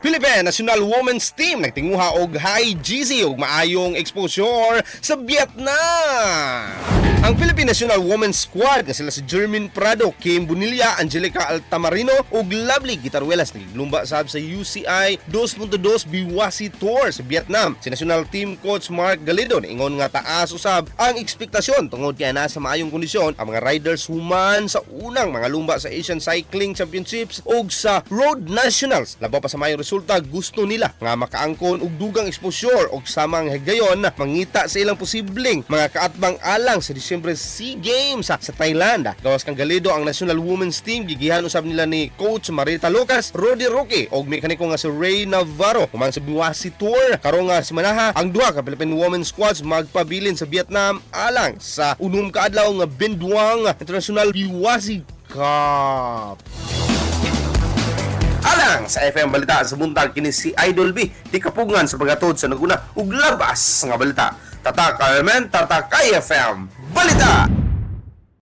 Philippine National Women's Team nagtinguha og high GC ug maayong exposure sa Vietnam. Ang Philippine National Women's Squad nga sila si Jermaine Prado, Kim Bonilla, Angelica Altamarino ug Lovely Gitaruelas nagiglumba sab sa UCI 2.2 Biwasi Tour sa Vietnam. Si National Team Coach Mark Galido ingon nga taas usab ang ekspektasyon tungod kay nasa maayong kondisyon ang mga riders human sa unang mga lumba sa Asian Cycling Championships ug sa Road Nationals. Labaw pa sa maayong resulta, gusto nila nga makaangkon og dugang exposure og samang higayon mangita sa ilang posibleng mga kaatbang alang sa Disyembre SEA Games sa Thailand. Gawas kang Galido, ang National Women's Team gigihan usab nila ni Coach Marita Lucas, Rudy Roque ug mekaniko nga si Ray Navarro. Human sa Biwasi Tour karong nga semanaha, ang duha ka Philippine Women's Squads magpabilin sa Vietnam alang sa 6 ka adlaw nga Binh Duong International Biwasi Cup. Alang sa FM Balita sa buntag, kini si Idol B, di kapugngan sa paghatod sa naguna ug labas nga balita. Tatak RMN, Tatak IFM Balita.